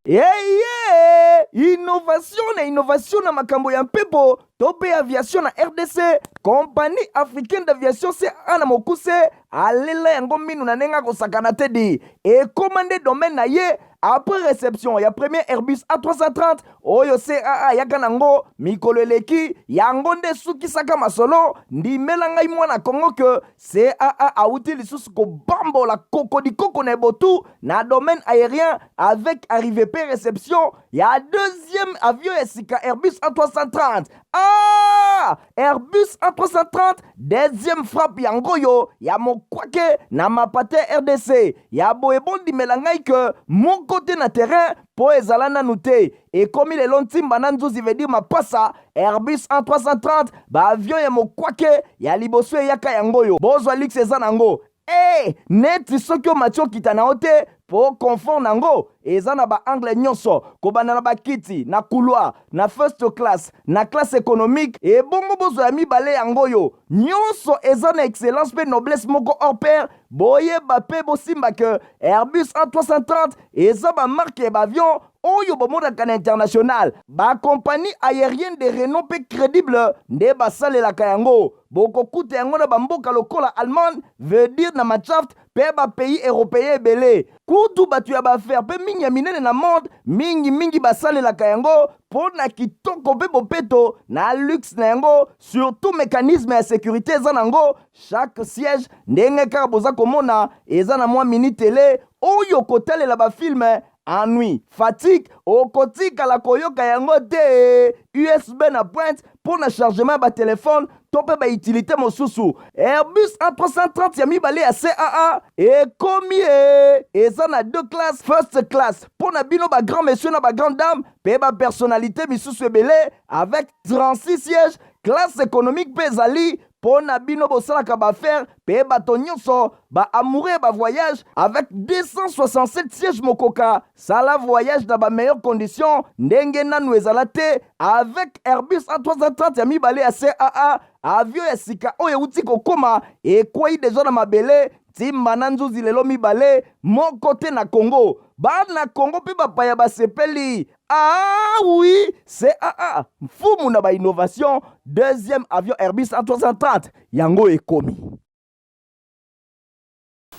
Eye innovation na innovation na makambo ya mpepo to mpe aviation na RDC, Compagnie africaine d'aviation CAA na mokuse alela yango minu na ndenge akosakana te di ekoma nde domaine na ye après réception ya premier Airbus A330 oyo CAA ayaka nango mikolo eleki, yango nde esukisaka masolo. Ndimela ngai mwana Congo ke CAA awuti lisusu kobambola kokodikoko na ebotu na domaine aérien avec arrivée pe réception ya deuxième avion ya sika Airbus A330. Ah! Airbus A330 deuxième frappe yango oyo ya mokwake na mapate RDC ya boye. Bondimela ngai ke moko te na terrain mpo ezala nanu te. Ekomi lelo ntimba na nzuzi veut dire mapasa Airbus A330, baavion ya mokwake ya liboso eyaka yango oyo. Bozwa luxe eza nango e neti soki omati okita na yo te mpo confort nango eza na baangle nyonso, kobanda na bakiti na couloir, na first class, na classe économique. Ebongo bozwa ya mibale yango oyo nyonso eza na excellence mpe noblesse moko hors pair. Boyeba mpe bosimba ke Airbus A330 eza bamarque ya baavion oyo bomonaka na international. Bacompagnie aérienne de renom mpe crédible nde basalelaka yango. Bokokuta yango na bamboka lokola Allemagne, veut dire na Mannschaft, mpe bapays européen ebele. Kutu bato ya baaffaire mpe mingi ya minene na monde mingimingi basalelaka yango mpo na kitoko mpe bopeto na luxe na yango. Surtout mécanisme ya sécurité eza nango. Chaque siège, ndenge kaka boza komona, eza na mwa mini télé oyo kotalela bafilme. Ennui, fatigue okotikala koyoka yango te. USB na pointe mpo na chargement ya batelefone to mpe bautilité mosusu. Airbus A330 ya mibale ya CAA ekomi e eza na deux classes: first class mpo na bino bagrand monsieur na bagrand dame mpe bapersonnalité misusu ebele avec 36 sièges. Classe économique mpe ezali mpo na bino bosalaka baaffaire mpe bato nyonso baamoureux ya bavoyage avec 267 sièges. Mokoka sala voyage na bameilleure condition ndenge nanu ezala te avec Airbus A330 ya mibale ya CAA. Avion ya sika oyo euti kokóma, ekwei deja na mabele ntimba na nzuzi lelo mibale moko te na Congo. Bana Congo mpe bapaya basepeli. Ah oui, CAA mfumu na bainnovation. Deuxième avion Airbus A330 yango ekomi.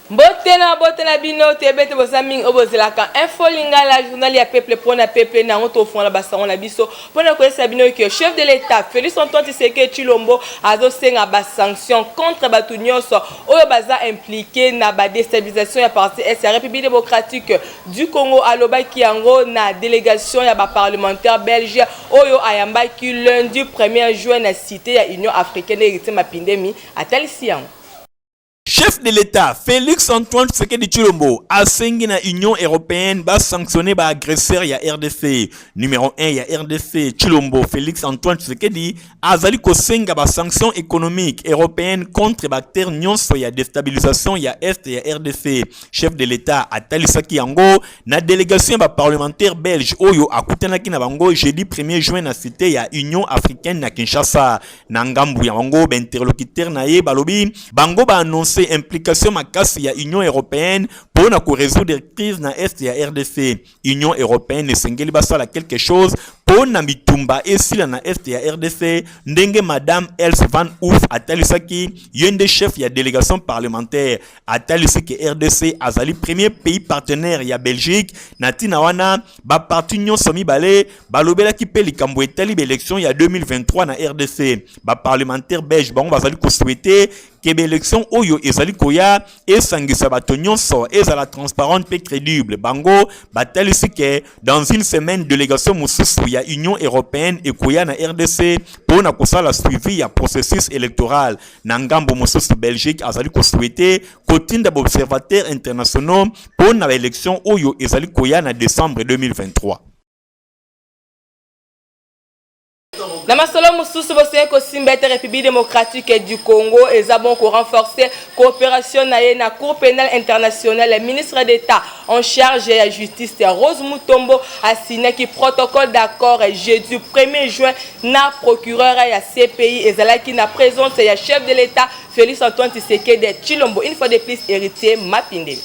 Mbote na bote na bino. Toyebi ete boza mingi oyo bozelaka Info Lingala, journal ya peuple mpona peuple. Na yango tofongola basango na biso mpona koyesa bino ke chef de l'État Félix Antoine Tshisekedi Tshilombo azosenga basanction contre bato nyonso oyo baza impliqué na badéstabilisation ya partie est ya République démocratique du Congo. Alobaki yango na délégation ya baparlementaire belge oyo ayambaki lundi 1er juin na cité ya Union africaine. Héritier Mapindemi atalisi yango. Chef de l'État Félix Antoine Tshisekedi Tshilombo asengi na Union européenne basanctionne baagresseur ya RDC. Numéro 1 ya RDC, Tshilombo Félix Antoine Tshisekedi, azali kosenga basanction économique européenne contre baacteur nyonso ya déstabilisation ya est ya RDC. Chef de l'État atalisaki yango na délégation ya baparlementaire belge oyo akutanaki na bango jeudi 1er juin na cité ya Union africaine na Kinshasa. Na ngambu ya bango, bainterlocuteur na ye balobi bango baannonce implication makasi ya Union européenne mpo na korésoudre crise na est ya RDC. Union européenne esengeli basala quelque chose mpo na bitumba esila na est ya RDC, ndenge madame Els Van Hoof atalisaki. Ye nde chef ya délégation parlementaire. Atalisi ke RDC azali premier pays partenaire ya Belgique. Na ntina wana, baparti nyonso mibale balobelaki mpe likambo etali baélection ya 2023 na RDC. Baparlementaire belge bango bazali kosouhaiter ke baélection oyo ezali koya esangisa bato nyonso, ezala transparente mpe crédible. Bango batalisi ke dans une semaine, délégation mosusu ya Union européenne ekoya na RDC mpo na kosala suivi ya processus électoral. Na ngambo mosusu, Belgique azali kosouhaiter kotinda baobservateur internationaux mpo na baélection oyo ezali koya na décembre 2023. Na masolo mosusu, bosengeli kosimba ete République démocratique du Congo eza bon korenforcer coopération na ye na Cour pénale internationale. Ministre d'État en charge ya justice, Rose Mutombo, asignaki protocole d'accord jeudi 1er juin na procureur ya CPI. Ezalaki na présence ya chef de l'État Félix Antoine Tshisekedi Tshilombo. Une fois de plus, Héritier Mapindeli.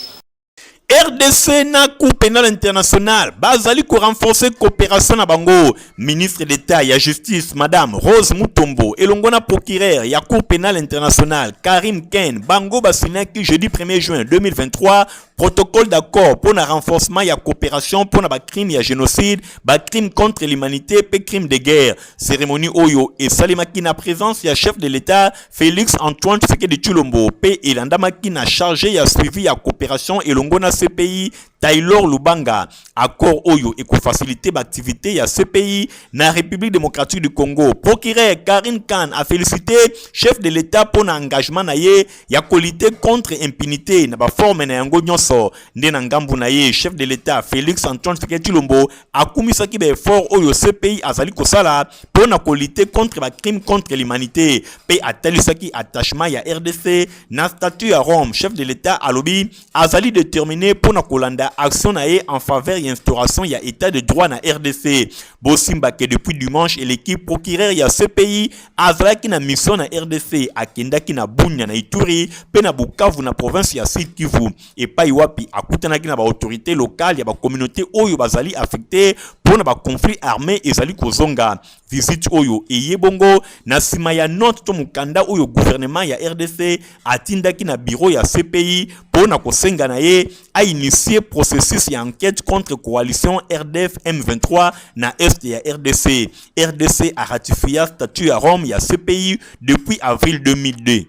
RDC na Cour pénale internationale bazali korenforcer coopération na bango. Ministre d'État ya justice, madame Rose Mutombo, elongo na procureur ya Cour pénale internationale Karim Khan, bango basignaki jeudi 1er juin 2023 protocole d'accord pour na renforcement ya coopération pour na bacrime ya génocide, bacrime contre l'humanité mpe crime de guerre. Cérémonie oyo esalemaki na présence ya chef de l'État Félix Antoine Tshisekedi Tshilombo mpe elandamaki na chargé ya suivi ya coopération elongo na CPI, Taylor Lubanga. Accord oyo ekofaciliter baactivité ya CPI na République démocratique du Congo. Procureur Karim Khan a félicité chef de l'État mpo na engagement na ye ya kolutter contre impunité na baforme na yango nyonso. Nde na ngambu na ye, chef de l'État Félix Antoine Tshisekedi Tshilombo akumisaki baeffort oyo CPI azali kosala mpo na kolutter contre bacrime contre l'humanité mpe atalisaki attachement ya RDC na statut ya Rome. Chef de l'État alobi azali déterminé mpo na kolanda action na ye en faveur ya instauration ya état de droit na RDC. Bosimba ke depuis dimanche eleki, procureur ya CPI azalaki na mission na RDC. Akendaki na Bunia na Ituri mpe na Bukavu na province ya Sud Kivu, epai wapi akutanaki na baautorité locale ya bacommunauté oyo bazali affecté mpo na baconflit armé ezali kozonga. Visite oyo eye bongo na nsima ya note to mokanda oyo gouvernement ya RDC atindaki na bureau ya CPI mpo na kosenga na ye ainitier processus ya enquête contre coalition RDF M23 na est ya RDC. RDC a ratifié statut ya Rome ya CPI depuis avril 2002.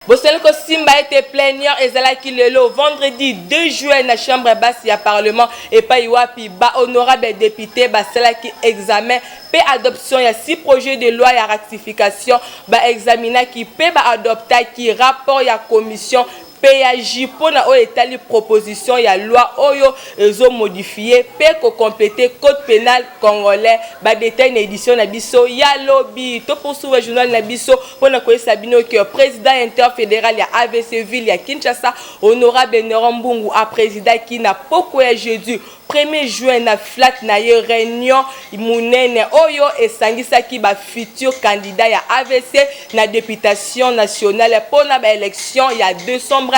Bosali kosimba ete plénière ezalaki lelo vendredi 2 juin na chambre basse ya parlement, epai wapi bahonorable député basalaki examen mpe adoption ya 6 projets de loi ya ratification. Baexaminaki mpe baadoptaki rapport ya commission PAJ mpona oyo etali proposition ya loi oyo ezomodifier mpe kocompléter code pénal congolais. Badetail na édition na biso ya lobi. Topoursuivre journal na biso mpona koyesa bino ke président interfédéral ya AVC ville ya Kinshasa, honorable Neron Mbungu, aprésidaki na poko ya jeudi 1er juin na flat na ye réunion monene oyo esangisaki bafutur candidat ya AVC na députation nationale mpona baélection ya décembre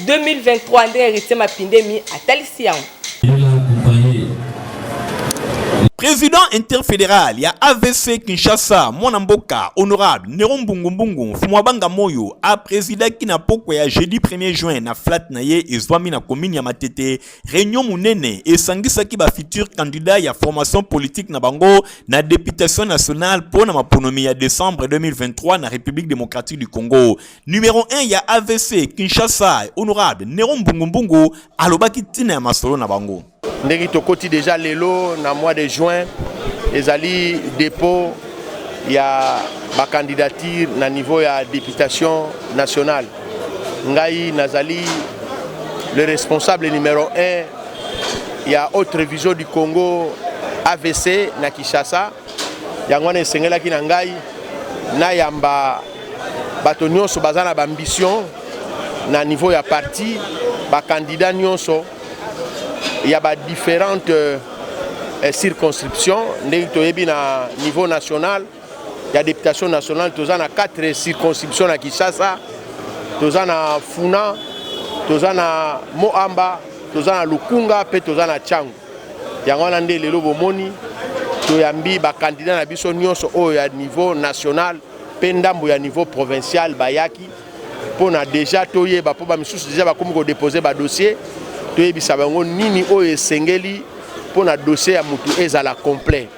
2023. Ndenge Héritier Mapindemi atalisi yango. Président interfédéral ya AVC Kinshasa, mwana mboka honorable Nero Mbungumbungu Mfumwabanga Moyo, aprésidaki na pokwa ya jeudi 1er juin na flat na ye ezwami na commune ya Matete réunion monene esangisaki bafutur candidat ya formation politique na bango na députation nationale mpo na maponomi ya décembre 2023 na République démocratique du Congo. Numéro 1 ya AVC Kinshasa, honorable Nero Mbungumbungu, alobaki ntina ya masolo na bango. Ndenge tokoti déjà lelo na mois de juin, ezali dépôt ya bacandidature na niveau ya députation nationale. Ngai nazali le responsable numéro 1 ya Autre Vision du Congo, AVC na Kinshasa. Yango wana esengelaki na ngai nayamba bato nyonso baza na baambition na niveau ya parti, bacandidat nyonso ya badifférentes circonscriptions. Ndenge toyebi, na niveau national ya députation nationale, toza na 4 circonscriptions na Kinshasa: toza na Funa, toza na Mont-Amba, toza na Lukunga mpe toza na Tshangu. Yango wana nde lelo bomoni toyambi bacandidat na biso nyonso oyo ya niveau national mpe ndambo ya niveau provincial. Bayaki mpona déjà toyeba, mpo bamisusu déjà bakomi kodéposer badossier, toyebisa bango nini oyo esengeli mpona dossier ya motu ezala complet,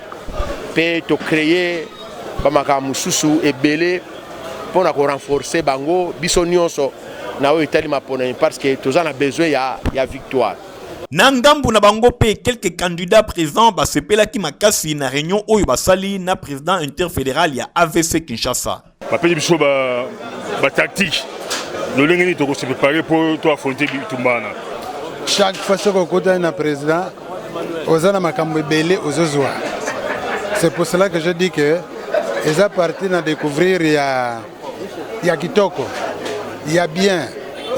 mpe tocréer bamakambo mosusu ebele mpona korenforcer bango biso nyonso na oyo etali maponami, parce que toza na besoin ya victoire. Na ngambu na bango mpe, quelques candidats présents basepelaki makasi na réunion oyo basali na président interfédéral ya AVC Kinshasa. Bapesi biso batactique, lolenge nini tokose préparer mpo to affronter bitumba wana. Chaque fois soki okutani na président, oza na makambo ebele ozozwa. C'est pour cela que je dis que eza parti na découvrir ya, ya kitoko, ya bien,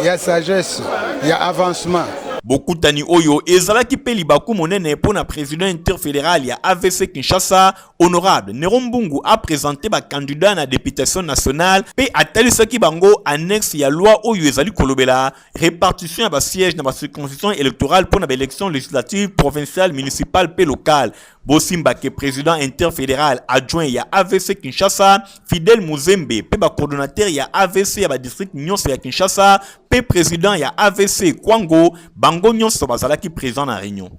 ya sagesse, ya avancement. Bokutani oyo ezalaki mpe libaku monene mpo na president interfederal ya AVC Kinshasa, honorable Nero Mbungu a presente ba candidats na deputation nationale mpe atalisaki bango annexe ya loi oyo ezali kolobela repartition ya ba sièges na ba circonscriptions électorales mpo na ba élections législatives, provinciales, municipales mpe locales. Bosimba ke president interfederal adjoint ya AVC Kinshasa, Fidèle Muzembe mpe ba coordonnateurs ya AVC ya ba districts nyonso ya Kinshasa mpe president ya AVC Kwango, bango nyonso bazalaki present na reunion.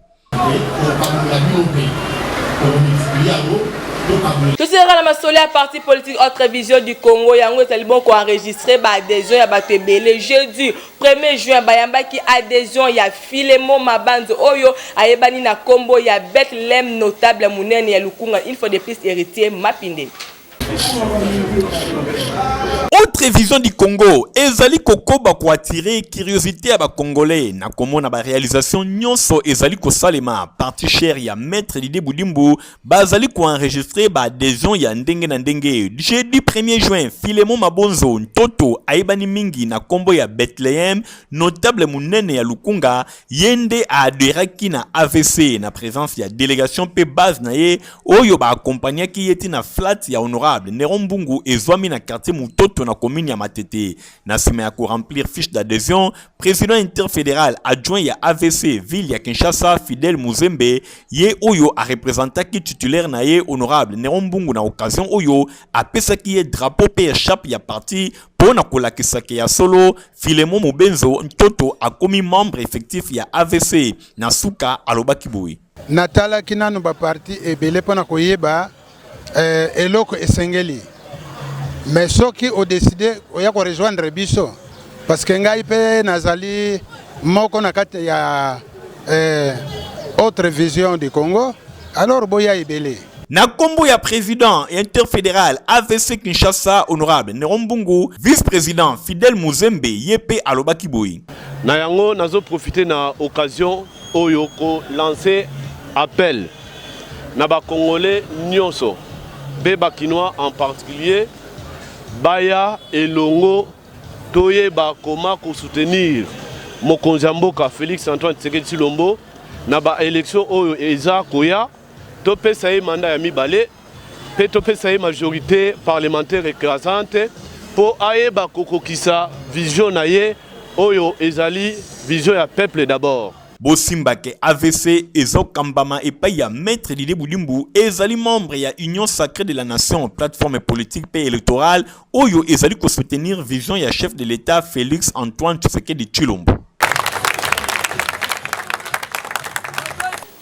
Tosilaka na masolo ya parti politique Autre Vision du Congo, yango ezali bon koenregistre ba adhesion ya bato ebele. Jeudi 1er juin bayambaki adhesion ya Philemon Mabanzo oyo ayebani na kombo ya Bethlehem, notable monene ya Lukunga, une fois de plus Héritier Mapinde. Autre Vision du Congo ezali kokoba ko attirer curiosité ya ba Congolais na komona ba réalisation nyonso ezali kosalema. Parti cher ya Maître Didier Budimbu bazali ko enregistrer ba adhesion ya ndenge na ndenge. Jeudi 1er juin, Philemon Mabonzo Ntoto ayebani mingi na kombo ya Bethlehem, notable munene ya Lukunga, ye nde a adheraki na AVC na presence ya delegation mpe base na ye oyo ba accompagnaki ye ti na flat ya honorable Neron Mbungu ezwami na quartier Mutoto na commune ya Matete. Na nsima ya ko remplir fiche d'adhesion, president interfederal adjoint ya AVC ville ya Kinshasa Fidèle Muzembe, ye oyo a representaki titulaire na ye honorable Neron Mbungu na occasion oyo apesaki ye drapeau mpe echarpe ya parti mpo na kolakisa ke ya solo Philemon Mubenzo Ntoto akomi membre effectif ya AVC. Na suka alobaki boye. Natalaki nanu ba parti ebele mpo na koyeba eh, eloko esengeli mais soki odeside oya ko rejoindre biso parce que ngai mpe nazali moko na kati ya eh, autre vision du Congo alors boya ebele. Na kombo ya president interfederal AVC Kinshasa honorable Neron Mbungu, vice-president Fidèle Muzembe ye pe alobaki boye. Na yango nazo profiter na occasion oyo ko lancer appel na ba congolais nionso mpe ba kinois en particulier baya elongo toyeba koma ko soutenir mokonzi ya mboka Felix Antoine Tshisekedi Tshilombo na ba elections oyo eza koya. Topesa ye mandat ya mibale mpe topesa ye majorite parlementaire ecrasante mpo ayeba kokokisa vision na ye oyo ezali vision ya peuple d'abord. Bosimba ke avc ezo kambama epayi ya Maitre Didier Budimbu ezali membre ya Union sacree de la nation, plateforme politique pe electorale oyo ezali ko soutenir vision ya chef de l'Etat Felix Antoine Tshisekedi Tshilombo.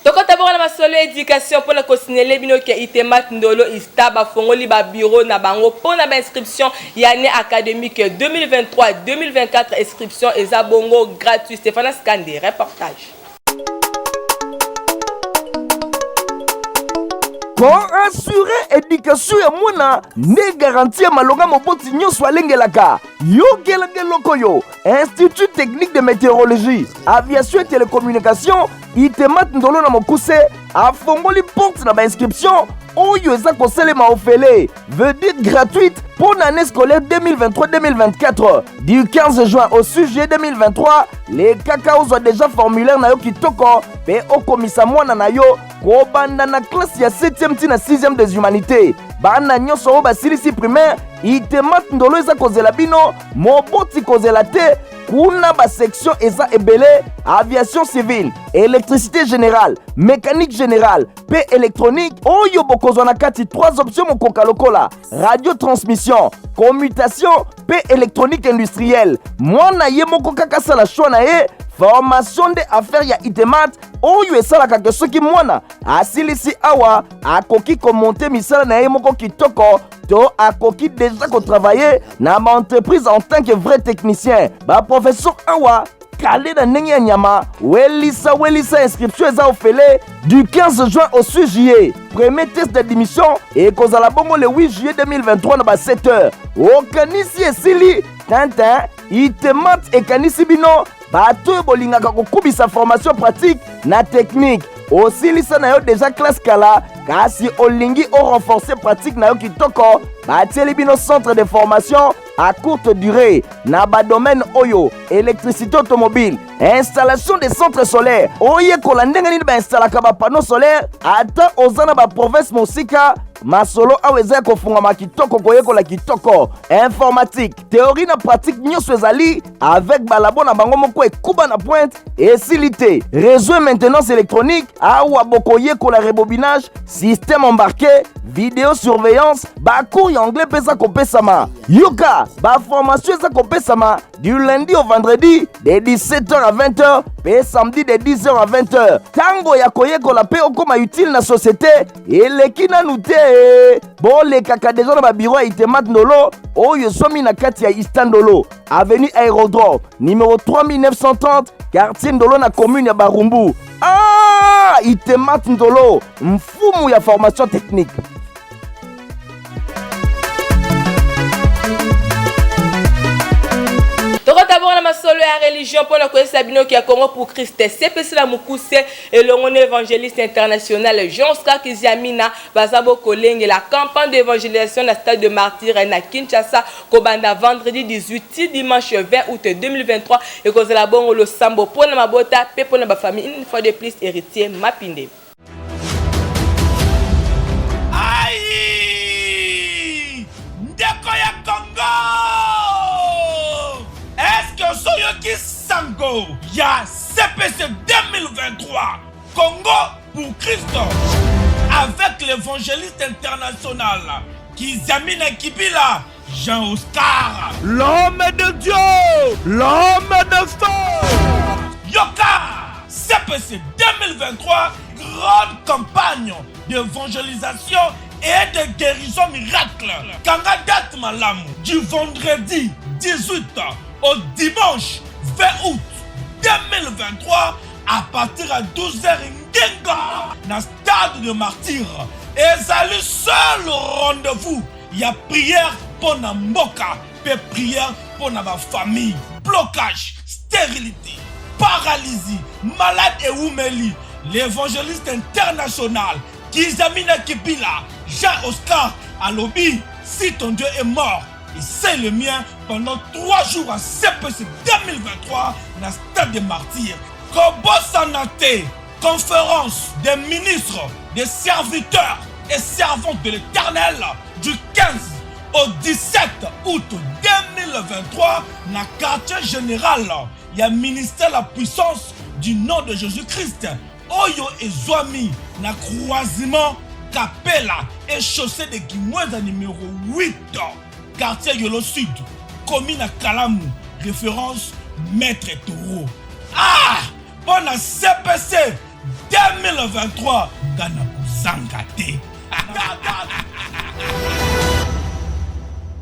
Tokota bongo na masolo ya education mpo na kosinele bino ke Itemat Ndolo Ista bafongoli ba bureau na bango mpo na ba inscription ya annee academique 2023-2024. Inscription eza bongo gratuit. Stephane Skande, reportage. Ko assurer education ya mwana nde garantie ya malonga moboti nyonso alengelaka. Yokelaka eloko oyo Institut technique de météorologie, aviation et télécommunication Itemat Ndolo na mokuse afongoli porte na ba inscription oyo eza kosalema ofele, veut dire gratuite mpo na année scolaire 2023-2024 du 15 juin au 6 juillet 2023. Lekaka ozwa deja formulaire na yo kitoko mpe okomisa mwana na yo kobanda na classe ya 7e ti na 6e des humanités. Bana nyonso oyo basilisi primaire, Itemat Ndolo eza kozela bino. Moboti kozela te, kuna ba section eza ebele: aviation civile, électricité générale, mécanique générale mpe électronique, oyo bokozwa na kati 3 options mokoka lokola radio transmission, commutation mpe électronique industrielle. Mwana ye moko kaka asala choix na ye. Formation nde affaire ya Itemat oyo esalaka ke soki mwana asilisi awa akoki komonte misala na ye moko kitoko to akoki deja kotravaille na baentreprise en tant que vrai technicien. Baprofesseur awa kale na ndenge ya nyama. Welisa welisa, inscription eza ofele du 15 juin au 6 juillet. Premier test d'admission ekozala bongo le 8 juillet 2023 na ba 7 heures. Okanisi esili tintin, Itemat ekanisi bino bato oyo bolingaka kokubisa formation pratique na technique. Osilisa na yo deja classe kala, kasi olingi o renforcer pratique na yo kitoko, batieli bino centre de formation à courte durée na ba domaine oyo: électricité automobile, installation des centres solaires, oyekola ndenge nini bainstalaka bapanneau solaire. Ata oza na baprovince mosika, masolo awa eza ya kofungwama kitoko, koyekola kitoko. Informatique, théorie na pratique nyonso ezali avec balabo na bango moko ekuba na pointe. Esili te, réseau et maintenance électronique, awa bokoyekola rebobinage, système embarqué, vidéosurveillance. Bacours ya anglais mpe eza kopesama. Yoka, baformation eza kopesama du lundi au vendredi de 17h à 20h mpe samedi de 10h à 20h. Ntango ya koyekola mpe okóma utile na société eleki nanu te. Bolekaka deja na babiro ya Itemat Ndolo oyo ezwami na kati ya Ista Ndolo, avenue Aérodrome numéro 3930, quartier Ndolo, na commune ya Barumbu. Ah, Itemat Ndolo, mfumu ya formation technique. Tokota bongo na masolo ya religion mpona koyebisa bino ya Congo pour Christ, CPC na mokuse, elongo na évangéliste international Jean Oscar Kiziamina, baza bokolengela campagne d'évangélisation na stade de Martyr na Kinshasa, kobanda vendredi 18 ti dimanche 20 août 2023. Ekozala bongo losambo mpona mabota mpe mpona bafamille. Une fois de plus, Héritier Mapinde. Ai! Ndeko ya Congo! Est-ce que soyoki sango ya CPC 2023, Congo pour Christ, avec l'évangéliste international Kizamina Kibila Jean Oscar? L'homme de Dieu, l'homme de feu. Yoka, CPC 2023, grande campagne d'évangélisation et de guérison miracle. Kanga date malamu, du vendredi 18 au dimanche 20 août 2023 à partir à 12h ngenga na stade de Martyr. Ezali seul rendez-vous ya prière mpo na mboka mpe prière mpo na bafamille. Blocage, stérilité, paralysie, malade ewumeli, l'évangéliste international Kizamina Kibila Jean Oscar alobi: si ton Dieu est mort et c'est le mien, pendant 3 jours à CPC 2023 na stade de Martyr. Kobosana te, conférence des ministres, des serviteurs et servantes de l'Éternel du 15 au 17 août 2023 na quartier général ya ministère La Puissance du Nom de Jésus-Christ oyo ezwami na croisement Kapela et chaussée de Kimwenza numéro 8, quartier Yolo Sud, commune à Kalamu, référence Maître Taureau. Ah, mpo na CPC 2023, nga na kozanga te.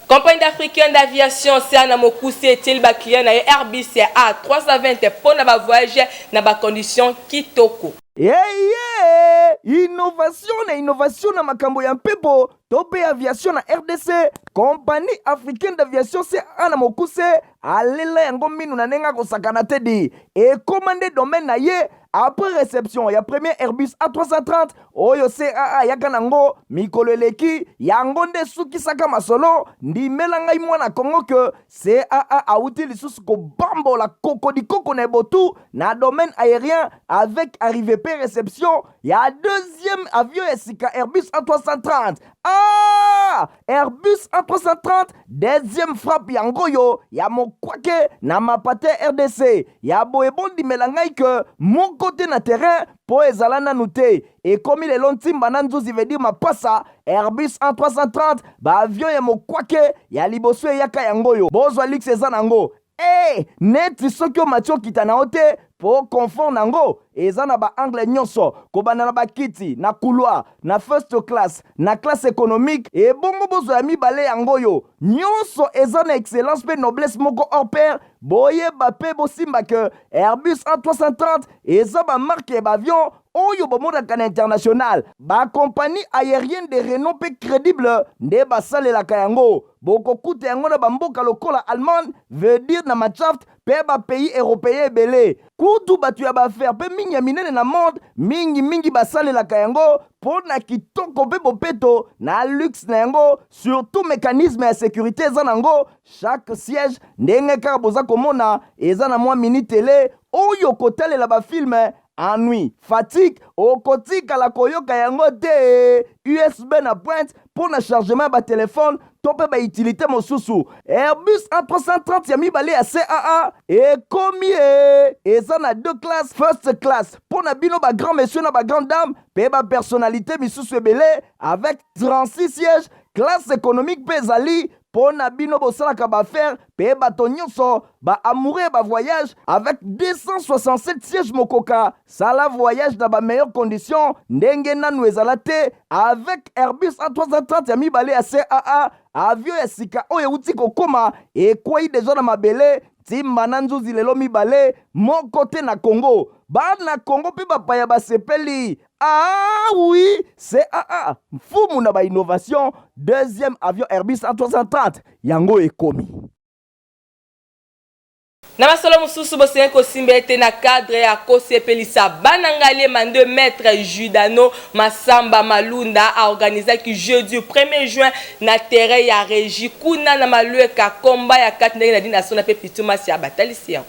Compagnie africaine d'aviation CAA na mokuse etieli baclient na ye Airbus A 320 mpo na bavoyage na bacondition kitoko. Eye innovation na innovation na makambo ya mpepo to mpe aviation na RDC, Compagnie africaine d'aviation CAA na mokuse alela yango minu na ndenge akosakana te di ekóma nde domaine na ye. Après réception ya premier Airbus A330 oyo CAA ayaka nango mikolo eleki, yango nde esukisaka masolo. Ndimela ngai mwana Kongo ke CAA awuti lisusu kobambola kokodikoko na ebotu na domaine aérien avec arrivée pe réception ya deuxième avion ya sika, Airbus A330. Ah, Airbus A330 deuxième frappe yango oyo ya mokwake na mapate RDC. Ya boye, bondimela ngai ke moko te na terrain mpo ezala nanu te. Ekomi lelo ntimba na nzuzi, veut dire mapasa. Airbus A330, baavion ya mokwake ya liboso eyaka yango oyo. Bozwa luxe eza nango e neti soki omati okita na yo te, mpo confort nango eza na baangle nyonso, kobanda na bakiti na couloir, na first class, na classe économique. Ebongo bozwa ya mibale yango oyo, nyonso eza na excellence mpe noblesse moko hors pair. Boyeba mpe bosimba ke Airbus A330 eza ba marque ya ba avion oyo bomonaka na international. Ba compagnie aerienne de renom mpe credible nde basalelaka yango. Bokokuta yango na ba mboka lokola Allemagne, veut dire na Mannschaft mpe ba pays europeen ebele. Kutu bato ya ba affaires mpe mingi ya minene na monde mingi mingi basalelaka yango mpo na kitoko mpe bopeto na luxe na yango, surtout mecanisme ya securite eza nango. Chaque siège ndenge kaka boza komona eza na mwa mini tele oyo kotalela ba film ennui, fatigue okotikala koyoka yango te. USB na pointe mpo na chargement ya ba telephone to mpe ba utilite mosusu. Airbus A330 ya mibale ya CAA ekomi e eza na deux classes, first class mpo na bino ba grand monsieur na ba grande dame mpe ba personnalite misusu ebele avec 36 sièges. Classe économique mpe ezali mpo na bino bosalaka ba affaires mpe bato nyonso ba amoureux ya ba voyage avec 267 sièges mokoka sala voyage na ba meilleures conditions ndenge nanu ezala te avec Airbus A330 ya mibale ya CAA, avion ya sika oyo euti kokoma ekwei deja na mabele ntimba na nzuzi lelo mibale moko te na Congo. Bana Congo mpe bapaya basepeli. Ah oui, CAA, mfumu na ba innovation, deuxième avion Airbus A330 yango ekomi. Na masolo mosusu, bosengeli kosimba ete na cadre ya kosepelisa bana Ngaliema nde Maitre Judano Massamba Malunda a organisaki jeudi 1er juin na terrain ya Regie kuna na Malueka combat ya kati ndenge na Dina Sona mpe Pitou Masia batalisi yango.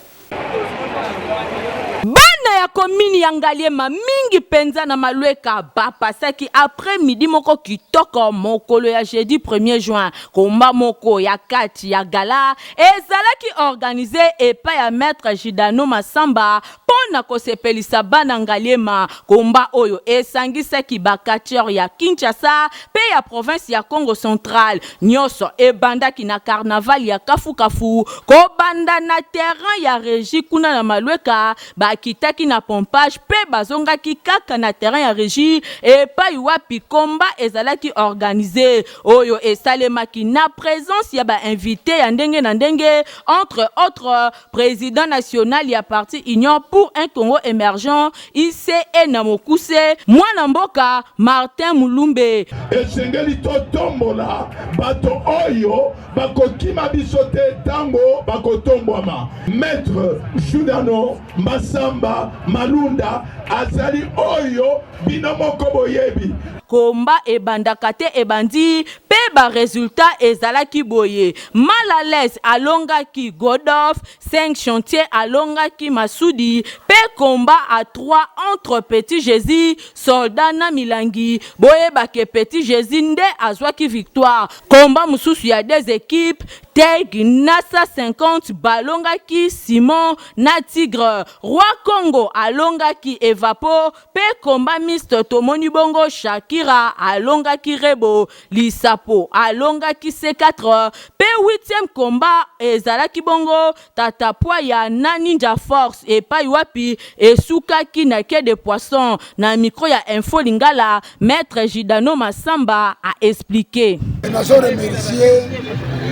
Bana ya commune ya Ngaliema mingi penza na Malueka bapasaki après midi moko kitoko mokolo ya jeudi 1er juin. Combat moko ya kati ya gala ezalaki organise epai ya Maitre Jidano Massamba mpo na kosepelisa bana Ngaliema. Combat oyo esangisaki ba catcheurs ya Kinshasa mpe ya province ya Kongo central. Nionso ebandaki na carnaval ya kafu-kafu, kobanda na terrain ya Regie kuna na Malueka, bakitaki na pompage mpe bazongaki kaka na terrain ya Regie epayi wapi combat ezalaki organise, oyo esalemaki na presence ya ba invites ya ndenge na ndenge, entre autres President national ya parti Union pour un Congo emergent, ICE na mokuse, mwana mboka Martin Mulumbe. Esengeli totombola bato oyo bakokima biso te ntango bakotombwama. Maitre Judano Masamba Malunda azali oyo bino moko boyebi. Combat ebandaka te ebandi mpe ba resultats ezalaki boye, Mal à l'aise alongaki Godolph, Cinq chantiers alongaki Masudi mpe combat à trois entre Petit Jesus, Soldat na Milangi, boyeba que Petit Jesus nde azwaki victoire. Combat mosusu ya deux equipes, Teg na 150 balongaki Simon na Tigre, Roi Congo alongaki Evapo Pe combat mixte tomoni bongo Shakira alongaki Rebo, Lisapo alongaki C4 pe huitième combat ezalaki bongo Tata Pwaya na Ninja Force epayi wapi esukaki na queue de poisson. Na micro ya Info Lingala, Maitre Jidano Massamba a expliquer. Nazo remercier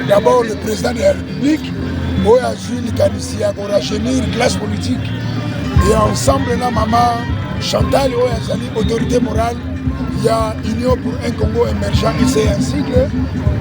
d'abord le président de la République oyo azwi likanisi ya korajeunir classe politique et ensemble na mama Chantal oyo azali autorité morale ya Union pour un Congo émergent ICE en sigle.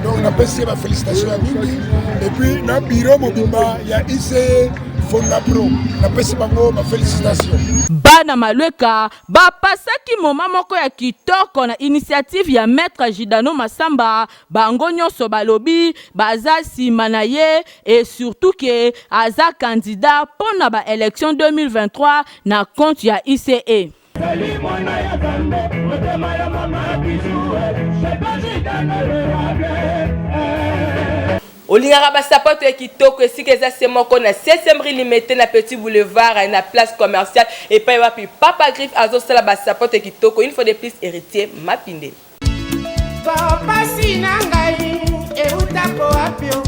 Donc napesi ye bafélicitation ya mingi et puis na bureau mobimba ya ICE Fondapro napesi bango bafélicitation. Bana Malueka Bapasaki moment moko ya kitoko na initiative ya maitre Jidano Massamba, bango nionso balobi baza sima na ye et surtout que aza candidat pona ba elections 2023 na compte ya ICE. Olingaka ba sapato ya kitoko esika eza se moko na 7e rue Limete na petit boulevard na place commerciale epai wapi Papa Griffe azosala ba sapato ya kitoko une fois de plus Heritier Mapindeli. Pasi na ngai eutako wapi o?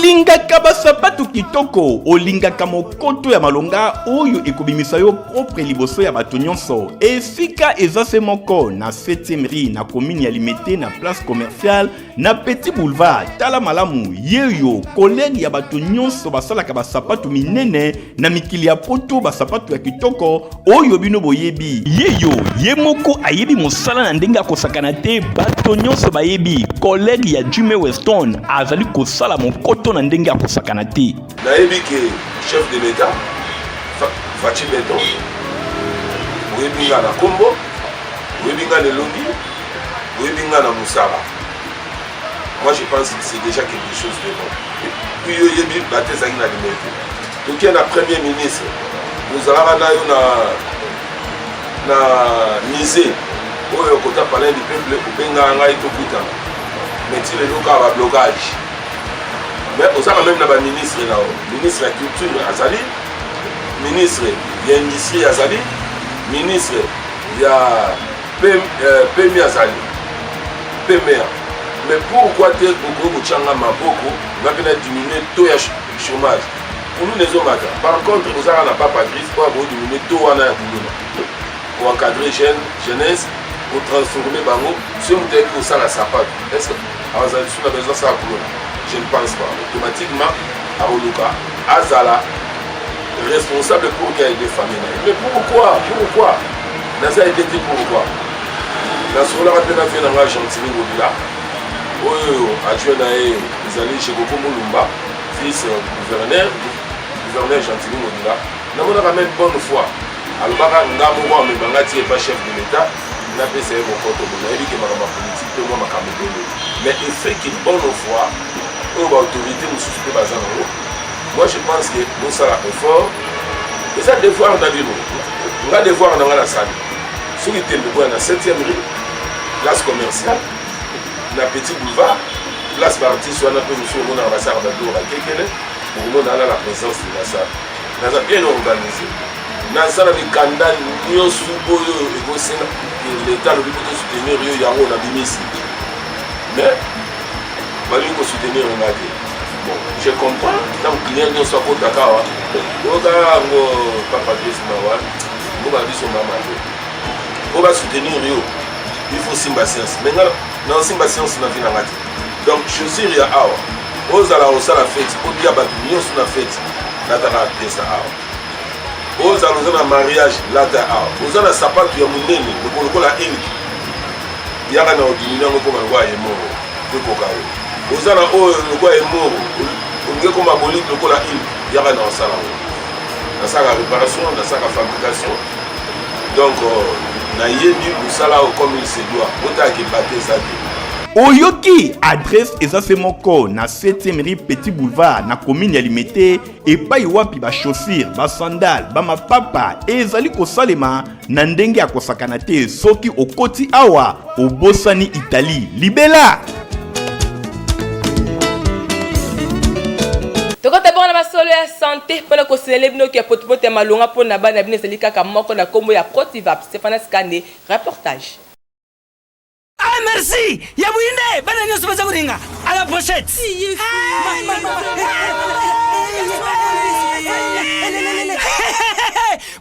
Olingaka basapatu kitoko, olingaka mokoto ya malonga oyo ekobimisa yo propre liboso ya bato nyonso. Esika eza se moko na 7e rue na commune ya Limete na place commerciale na Petit Boulevard. Tala malamu, yeyo collègue ya bato nyonso basalaka basapatu minene na mikili ya poto, basapatu ya kitoko oyo bino boyebi. Yeyo ye moko ayebi mosala na ndenge akosakana te, bato nyonso bayebi. Collègue ya Jimmy Weston azali kosala mokoto na ndenge akosakana te. Nayebi ke chef de l'Etat Fatshi Beton, oyebi nga na kombo, oyebi nga na elongi, oyebi nga na mosala. Moi je pense que c'est déjà quelque chose de bon. Et puis yo oyebi bato ezalaki na limete. Toke na premier ministre, ozalaka na yo na na musée oyo kota palais du peuple, obengaka ngai tokutana, mais ti lelo kaka ba blocage. Mais oza quand même na ba ministre na yo, ministre ya culture azali, ministre ya industrie azali, ministre ya PMI azali, PMA. Mais pourquoi te okoki kotya nga maboko nga mpe na diminue taux ya chômage, kuluna ezomata. Par contre ozaka na papa Griffe oyo akodiminuer taux wana ya kuluna, koencadrer jeune jeunesse, kotransformer bango. Soki moto ayebi kosala sapato, est ce que azala lisusu na besoin asala kuluna? Je ne pense pas. Automatiquement akoluka azala responsable pour qu'il aide famille na ye. Mais pourquoi, pourquoi naza aide te? Pourquoi? Nasololaka mpe na vie na nga Gentili Ngobila, oyo adjoint na ye ezali Jekoko Mulumba, vice gouverneur, gouverneur Gentili Ngobila. Namonaka même bonne foi alobaka nga moko amema nga ti epa chef de l'État, napesa ye mokoto. Bo nayebi ke makambo ya politike mpe mwa makambo ebele, mais effet ke bonne foi oyo baautorité mosusu mpe baza nango, moi je pense que bosala effort, eza devoir na bino. Nga devoir na nga nasali, soki tembe boya na 7e rue, place commerciale, na Petit Boulevard, place baartiste wana mpe mosusu omonaka basalaka babiloko bakekele, okomona wana la présence de la salle. Naza bien organisé, naza na mikanda nyonso oyo ekosenga leta alobi po tosoutenir yo, yango nabimisi, mais balingi kosoutenir nga te. Bon, je comprends, ntango client nyonso akotaka awa, oyoka yango papa Grace mawa ngo babiso mama te. Po basoutenir yo, il faut simba science, mais nga naosimba science na vie na nga te. Donc chaussure ya awa, ozala osala feti, olia bato nyonso na feti, lataka pièce awa. Ozala oza na mariage, lata awa. Oza na sapatu ya monene lokola ilk, yaka na odimini yango ekoma lokola ye moko ekoka yo. Oza na oyo lokola ye moko, olingi ekoma bolite lokola ilk, yaka na osala yango. Nasalaka réparation, nasalaka fabrication, donc nayebi mosala oyo comme il se doit. Botalaka ebate eza te. Oyoki adresse eza se moko na 7e rue, Petit Boulevard, na commune ya Limete, epai wapi bachaussure, basandale, bamapapa ezali kosalema na ndenge ya kosakana te. Soki okoti awa, obosani Italie libela. Tokota bongo na masolo ya santé mpona kosinele bino ya potopoto ya malonga mpona bana bino ezali kaka moko na nkombo ya Protivap. Stéphanas Kande, reportage. Ah merci ya buyinde, bana nyonso baza kolinga à la pochette.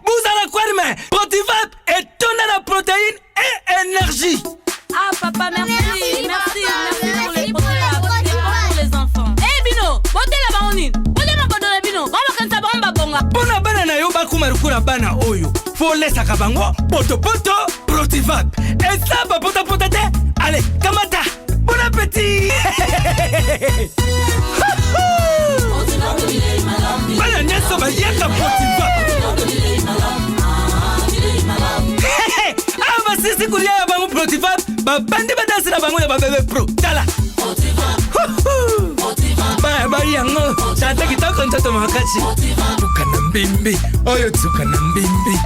Buzala kwarme Protivap etonda na protéine et énergie. Ah papa, merci, merci, merci pour les Protivap. C'est bon pour les enfants. Eh bino, botela bango nini? Botela makodo na bino, bango bakanisa bango babonga. Mpo na bana na yo bakoma lokola bana oyo, folesaka bango potopoto Protivap eza bapotapota te. Ale kamata, bon appétit. Bana nyonso baliaka Protivap. Awa basisi kolia ya bango Protivap, babandi badanse na bango ya babebe pro. Tala baya bai yango tata kitoko, nzoto makasi, tuka na mbimbi oyo, tuka na mbimbi.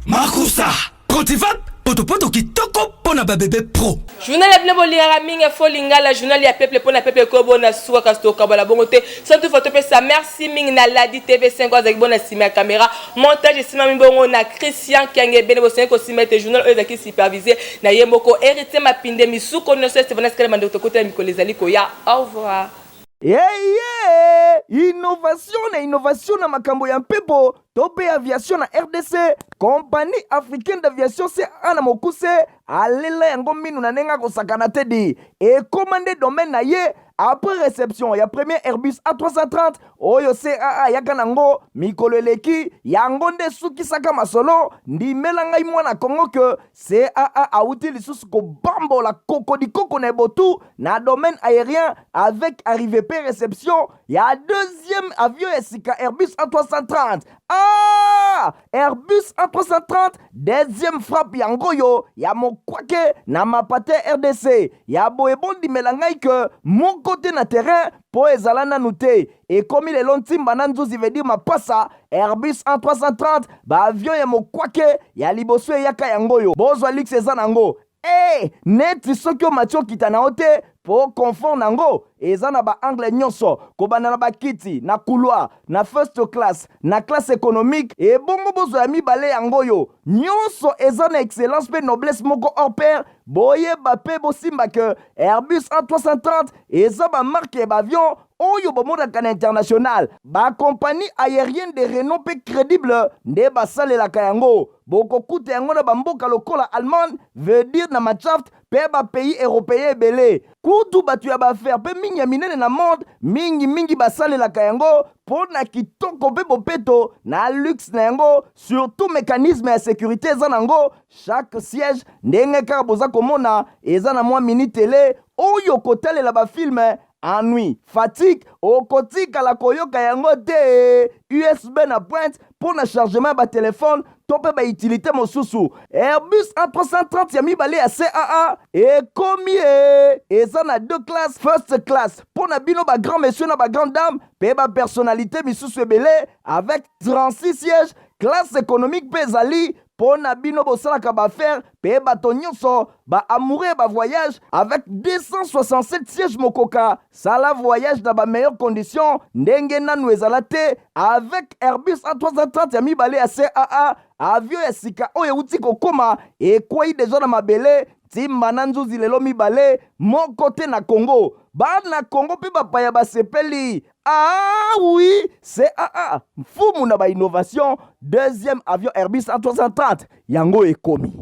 Makusa Protivap, potopoto kitoko mpo na babebe pro. Journal ya bino bolingaka mingi, Info Lingala, journal ya peuple mpona peuple. Ekobona suka, kasi tokabola bongo te. Sans toutefois topesa merci mingi na Ladi TV5 oyo azalaki bona nsima ya caméra. Montage esimami bongo na Christian Kiange. Bene bosengi kosima ete journal oyo ezalaki supervisé na ye moko Héritier Mapinde. Misuko nyonso Estevanas Kale Mandeko. Tokotela mikolo ezali koya. Au revoir. Eye! Innovation na innovation na makambo ya mpepo to mpe aviation na rdc, Compagnie africaine d'aviation CAA na mokuse alela yango minu na ndenge akosakana te di ekoma nde domaine na ye après reception ya premier Airbus A330 oyo CAA ayaka nango mikolo eleki, yango nde esukisaka masolo. Ndimela ngai mwana Congo que CAA awuti lisusu kobambola kokodikoko na ebotu na domaine aérien avec arrivée pe reception ya deuxième avion ya sika Airbus A330. Ah! Airbus A330 deuxième frappe yango oyo ya mokwake na mapate RDC ya boye, bondimela ngai ke moko te na terrain mpo ezala nanu te. Ekomi lelo ntimba na nzuzi veut dire mapasa. Airbus A330 baavion ya mokwake ya liboso eyaka yango oyo, bozwa luxe eza nango e neti soki omati okita na yo te mpo confort nango eza na baangle nyonso, kobanda na bakiti na couloir, na first class, na classe économique. Ebongo bozwa ya mibale yango oyo, nyonso eza na excellence mpe noblesse moko hors pair. Boyeba mpe bosimba ke Airbus A330 eza bamarque ya baavion oyo bomonaka na international. Bacompagnie aérienne de renom mpe crédible nde basalelaka yango. Bokokuta yango na bamboka lokola Allemagne, veut dire na Mannschaft, mpe bapays européen ebele. Kutu bato ya baaffaire mpe mingi ya minene na monde mingimingi basalelaka yango mpo na kitoko mpe bopeto na luxe na yango, surtout mécanisme ya sécurité eza nango. Chaque siège, ndenge kaka boza komona, eza na mwa mini télé oyo kotalela bafilme. Ennui, fatigue, okotikala koyoka yango te. USB na pointe mpo na chargement ya batelefone to mpe bautilité mosusu. Airbus A330 ya mibale ya CAA ekomi e eza na deux classes: first class mpo na bino bagrand monsieur na bagrand dame mpe bapersonnalité misusu ebele avec 36 sièges. Classe économique mpe ezali mpo na bino bosalaka baaffaire mpe bato nyonso baamoureux ya bavoyage avec 267 sièges. Mokoka sala voyage na bameilleure condition ndenge nanu ezala te avec Airbus A330 ya mibale ya CAA. Avion ya sika oyo euti kokóma, ekwei deja na mabele, ntimba na nzuzi lelo mibale, moko te na Congo. Bana Congo mpe bapaya basepeli. Ah oui, CAA mfumu na bainnovation, deuxième avion Airbus A330 yango ekomi.